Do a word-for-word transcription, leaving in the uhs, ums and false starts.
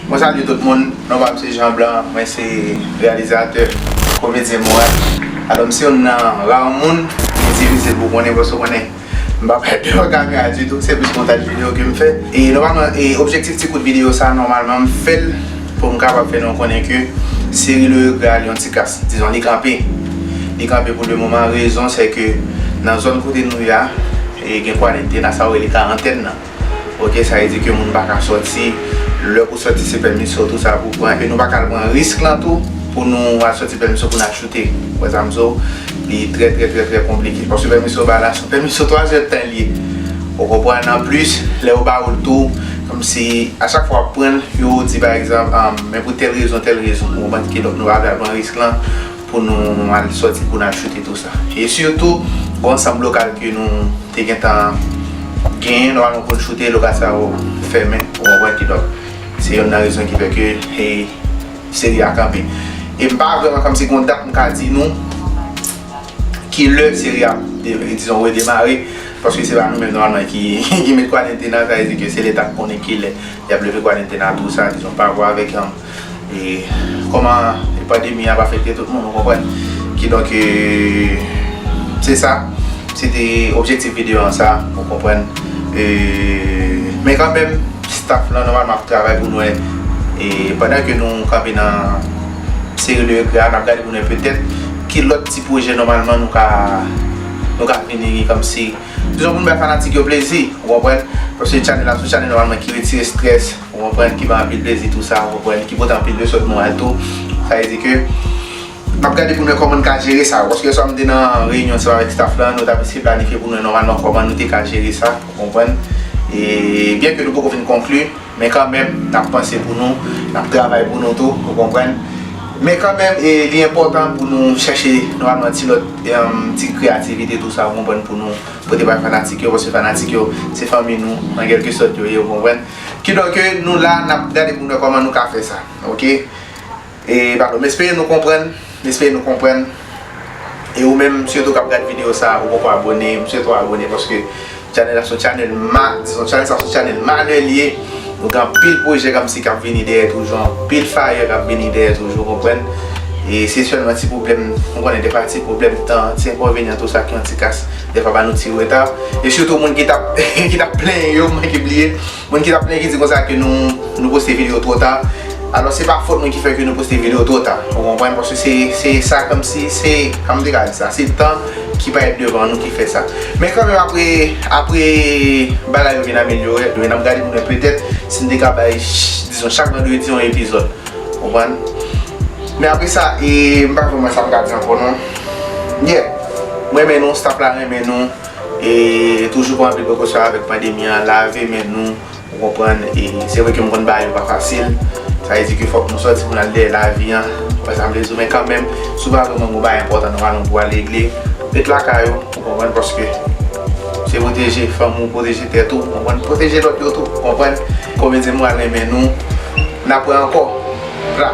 Mwen salye tout moun, non pa m se Jean Blanc, mwen se reyalizatè komedyen Moral. Alò m se youn nan ra moun ki itilize l pou konnen, paske w konnen m pa parèt devan kamera ditou, se plis montaj videyo ke m fè. E nòmalman, e objektif ti kout videyo sa, nòmalman m fè l pou m kapab fè nou konnen ke seri Le Regret a li yon ti kas, dizon li kanpe. Li kanpe pou le moman, rezon se ke nan zòn kote nou ye a, e gen kwadentena, sa yo rele karantèn nan. Ok, sa vle di ke moun pa ka sòti. Lè pou sòti se pèmisyon tou sa pou pran. E nou pa ka al pran risk lan tou pou nou al sòti pèmisyon pou n al choute. Ou wè sa m di w? Li trè, trè, trè, trè konplike. Paske pèmisyon ba la, se pèmisyon twa zè tan li ye. Ou konprann? Anplis, lè yo ba ou l tou, kòmsi a chak fwa w ap pran l, yo di pa egzanp, ah, men pou tèl rezon, tèl rezon. Ou konprann? Kidonk nou pa vle al pran risk lan pou nou al sòti, pou n al choute tou sa. E sitou, gon ansanm lokal ke nou te gentan genyen, nòmalman pou n choute, lokal sa yo fèmen, ou konprann, kidonk se youn nan rezon ki fè ke, e, seri a kanpe. E m pa vrèman kòmsi gon dat m ka di nou ki lè seri a, de- dizon, redemare, paske se pa nou menm nòmalman ki, ki met kwadentena, sa vle di ke se Leta k konnen ki lè y ap leve kwadentena tou sa, dizon, pa rapò avèk, um, e kòman pandemi a ap afekte tout moun, ou konprann? Kidonk, e, se sa, se te objektif videyo an sa, ou konprann? E, men kanmenm, staff lan nòmalman ap travay pou nou wè, e pandan ke nou kanpe nan seri Le Regret a, n ap gade pou nou wè petèt ki lòt ti pwojè nòmalman nou ka, nou ka vini kòmsi, dizon, pou nou bay fanatik yo plezi, ou konprann? Paske channel la se yon channel nòmalman ki retire strès, ou konprann, ki bay anpil plezi tou sa, ou konprann, ki pote anpil leson pou nou tou. Sa vle di ke n ap gade pou nou wè kòman n ka jere sa. Paske yèswa m te nan reyinyon ansanm avèk staff lan, nou t ap eseye planifye pou nou wè nòmalman kòman nou te ka jere sa, ou konprann? E byen ke nou poko fin konkli, men kanmenm, n ap panse pou nou, n ap travay pou nou tou, ou konprann? Men kanmenm, e li enpòtan pou nou chèche nòmalman ti lòt, em, ti kreyativite tou sa, ou konprann, pou nou pote bay fanatik yo, paske fanatik yo se fanmi nou, an kèlke sòt yo ye, ou konprann? Kidonk, nou la, n ap gade pou nou wè kòman nou ka fè sa, ok? E, padon, m espere nou konprann, m espere nou konprann. E ou menm, sitou k ap gade videyo sa, ou poko abone, m swete w abone, paske channel la se yon channel ma-, dizon, channel sa se yon channel malè li ye. Nou gen anpil pwojè kòmsi k ap vini dèyè toujou, anpil fire k ap vini dèyè toujou, konprann? E se sèlman ti pwoblèm, ou konnen defwa ti pwoblèm tan, ti enkonvenyan tou sa ki yon ti kas, defwa ba nou ti reta. E sitou moun ki t ap, ki t ap plenyen yo, m manke bliye. Moun ki t ap plenyen ki di konsa ke nou, nou poste videyo twò ta. Alò, se pa fòt nou ki fè ke nou poste videyo twò ta. Ou konprann? Paske se, se sa kòmsi, se, kòman m te ka di sa? Se tan ki parèt devan nou ki fè sa. Men kanmenm, apre, apre bagay yo vin amelyore, nou vin ap gade pou nou wè petèt si n te ka bay, ch-, dizon, chak vandredi yon epizòd. Ou konprann? Men apre sa, e, m pa vrèman sa m ka di ankò non. Yeah. M renmen nou, staff la renmen nou. E toujou pran anpil prekosyon avèk pandemi an, lave men nou, ou konprann, e se vre ke m konn bagay yo pa fasil, sa vle di ke fòk nou sòti pou n al dèyè lavi an, ou konprann sa m vle di w, men kanmenm, si w pa vrèman gon bagay enpòtan nòmalman pou w al regle, ret lakay ou, ou konprann, paske se pwoteje fanmi w, pwoteje tèt ou, ou konprann, pwoteje lòt yo tou, ou konprann, komedyen Moral renmen nou, n ap wè ankò, bla.